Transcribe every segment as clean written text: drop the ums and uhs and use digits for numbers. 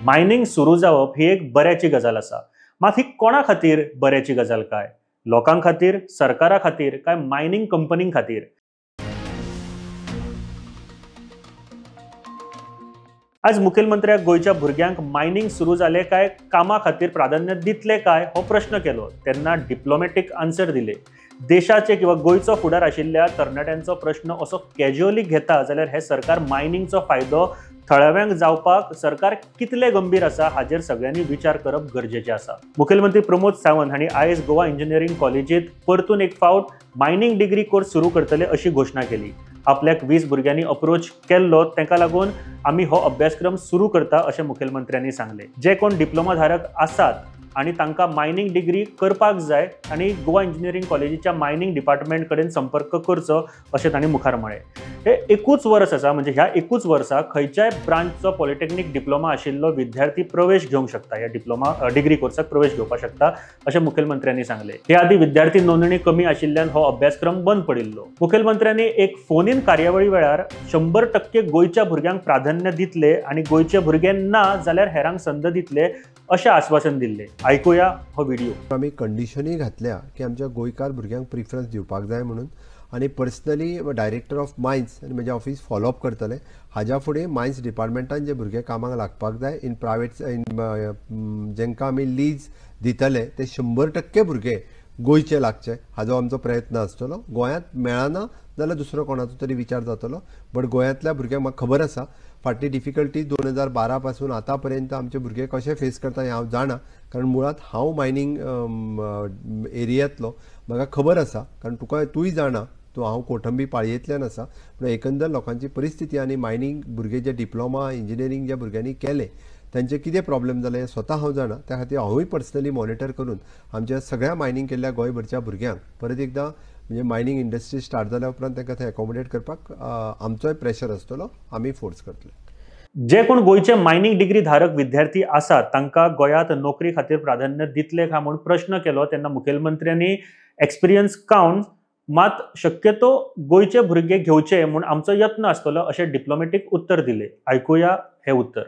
Mining सुरू जावप ही एक बऱ्याची गजाल आसा, मात ही कोणा खातीर बऱ्याची गजाल काय? लोकां खातीर, सरकारा खातीर काय मायनिंग कंपनीं खातीर? आज मुखेलमंत्र्याक गोंयच्या भुरग्यांक मायनिंग सुरू जालें काय कामा खातीर प्राधान्य दितले काय हो प्रश्न केलो तेन्ना डिप्लोमॅटीक आन्सर दिले। देशाचे किंवा गोंयचो फुडार आशिल्ल्या तरणाट्यांचो प्रश्न असो कॅज्युअली घेता जाल्यार हे सरकार मायनिंगचो फायदो थळाव्यांक जावपाक सरकार कितले गंभीर आसा हाजेर सगळ्यांनी विचार करप गरजेचें आसा। मुखेलमंत्री प्रमोद सावंत हांणी आयज गोवा इंजिनियरींग कॉलेजीत परतून एक फावट मायनिंग डिग्री कोर्स सुरू करतले अशी घोशणा केली। आपल्याक 20 भुरग्यांनी अप्रोच केल्लो तांकां लागून आमी हो अभ्यासक्रम सुरू करता अशें मुखेलमंत्र्यांनी सांगलें। जे कोण डिप्लोमा धारक आसात आनी तांकां मायनिंग डिग्री करपाक जाय आनी गोवा इंजिनियरींग कॉलेजीच्या मायनिंग डिपार्टमेंट कडेन संपर्क करचो अशें तांणी मुखार म्हळें। हे एकूच वर्स आसा, म्हणजे ह्या एकूच वर्सा खंयच्याय ब्रांचचो पॉलिटेक्नीक डिप्लोमा आशिल्लो विद्यार्थी प्रवेश घेवंक शकता, ह्या डिप्लोमा डिग्री कोर्साक प्रवेश घेवपाक शकता अशें मुखेलमंत्र्यांनी सांगलें। हे आदीं विद्यार्थी नोंदणी कमी आशिल्ल्यान हो अभ्यासक्रम बंद पडिल्लो। मुखेलमंत्र्यांनी एक फोनीन कार्यावळी वेळार 100% गोंयच्या भुरग्यांक प्राधान्य दितले आनी गोंयचे भुरगे ना जाल्यार हेरांक संद दितले अशें आश्वासन दिल्लें। आयकुया हो व्हिडिओ। आमी कंडिशनूय घातल्या की आमच्या गोंयकार भुरग्यांक प्रिफरन्स दिवपाक जाय म्हणून, आनी पर्सनली डायरेक्टर ऑफ मायन्स आनी म्हजें ऑफिस फॉलोअप करतलें। हाज्या फुडें मायन्स डिपार्टमेंटान जे भुरगे कामाक लागपाक जाय इन प्रायवेट इन जेंकां आमी लीज दितले ते 100% भुरगे गोंयचे लागचे हाजो आमचो प्रयत्न आसतलो। गोंयांत मेळना जाल्यार दुसरो कोणाचो तरी विचार जातलो, बट गोंयांतल्या भुरग्यांक म्हाका खबर आसा फाटली डिफिकल्टी 2012 पासून आतां पर्यंत आमचे भुरगे कशे फेस करता हें हांव जाणा, कारण मुळांत हांव मायनींग एरियांतलो म्हाका खबर आसा, कारण तुका तूंय जाणा तूं हांव कोठंबी पाळयेंतल्यान आसा। पूण एकंदर लोकांची परिस्थिती आनी मायनींग भुरगे जे डिप्लोमा इंजिनियरींग ज्या भुरग्यांनी केलें तांचे कितें प्रॉब्लेम जाले हें स्वता हांव जाणा। त्या खातीर हांवूय पर्सनली मॉनिटर करून आमच्या सगळ्या मायनींग केल्ल्या गोंयभरच्या भुरग्यांक परत एकदां म्हणजे मायनींग इंडस्ट्री स्टार्ट जाल्या उपरांत तांकां थंय एकोमोडेट करपाक आमचोय प्रेशर आसतलो, आमी फोर्स करतले। जे कोण गोंयचे मायनिंग डिग्री धारक विद्यार्थी आसात तांकां गोंयांत नोकरी खातीर प्राधान्य दितले काय म्हूण प्रश्न केलो तेन्ना मुखेलमंत्र्यांनी एक्सपिरियन्स काउंट मात शक्यतो गोंयचे भुरगे घेवचे म्हूण आमचो यत्न आसतलो अशें डिप्लोमॅटीक उत्तर दिलें। आयकुया हें उत्तर।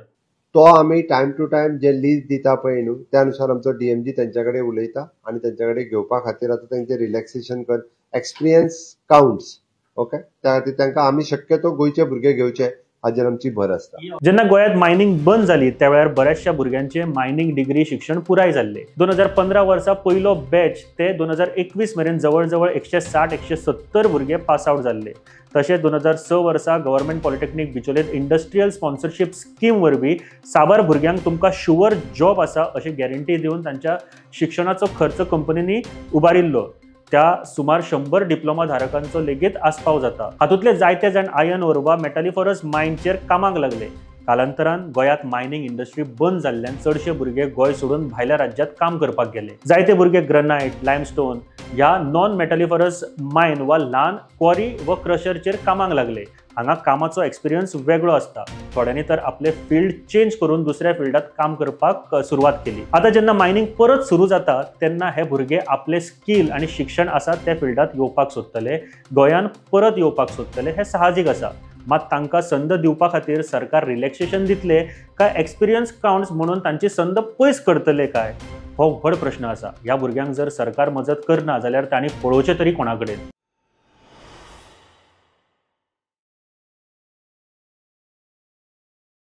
तो आमी टायम टू टायम जे लीज दिता पळय न्हू त्या अनुसार आमचो डीएमजी तेंच्या कडेन उलयता आनी तेंच्या कडेन घेवपा खातीर आतां तेंचे रिलॅक्सेशन कर एक्सपिरियन्स काउंट्स ओके, त्या खातीर तांकां आमी शक्यतो गोंयचे भुरगे घेवचे हाजेर आमची भर आसता। जेन्ना गोंयांत मायनिंग बंद जाली त्या वेळार बऱ्याचशा भुरग्यांचे मायनिंग डिग्री शिक्षण पुराय जाल्लें। 2015 वर्सा पयलो बॅच ते 2021 मेरेन जवळ जवळ 160-170 भुरगे पास आवट जाल्ले। तशेंच 2006 वर्सा गव्हर्मेंट पॉलिटेक्नीक बिचोलेंत इंडस्ट्रियल स्पॉन्सरशीप स्कीम वरवीं साबार भुरग्यांक तुमकां शुवर जॉब आसा अशी गॅरंटी दिवन तांच्या शिक्षणाचो खर्च कंपनींनी उबारिल्लो। त्या सुमार 100 डिप्लोमा धारकांचो लेगीत आस्पाव जाता। हातूंतले जायते जाण आयर्न ओर वा मेटालिफोरस मायनचेर कामाक लागले। कालांतरान गोंयांत मायनिंग इंडस्ट्री बंद जाल्ल्यान चडशे भुरगे गोंय सोडून भायल्या राज्यांत काम करपाक गेले। जायते भुरगे ग्रनायट, लायमस्टोन ह्या नॉन मेटालिफरस मायन वा ल्हान क्वॉरी व क्रशरचेर कामाक लागले। हांगा कामाचो एक्सपिरियन्स वेगळो आसता। थोड्यांनी तर आपले फील्ड चेंज करून दुसऱ्या फिल्डात काम करपाक सुरवात केली। आतां जेन्ना मायनिंग परत सुरू जाता तेन्ना हे भुरगे आपले स्कील आनी शिक्षण आसा त्या फिल्डात येवपाक सोदतले, गोंयांत परत येवपाक सोदतले हें साहजीक आसा। मात तांकां संद दिवपा खातीर सरकार रिलॅक्सेशन दितले काय एक्सपिरियन्स काउंट्स म्हणून तांची संद पयस करतले काय हो व्हड प्रश्न आसा। ह्या भुरग्यांक जर सरकार मजत करना जाल्यार तांणी पळोवचें तरी कोणा कडेन।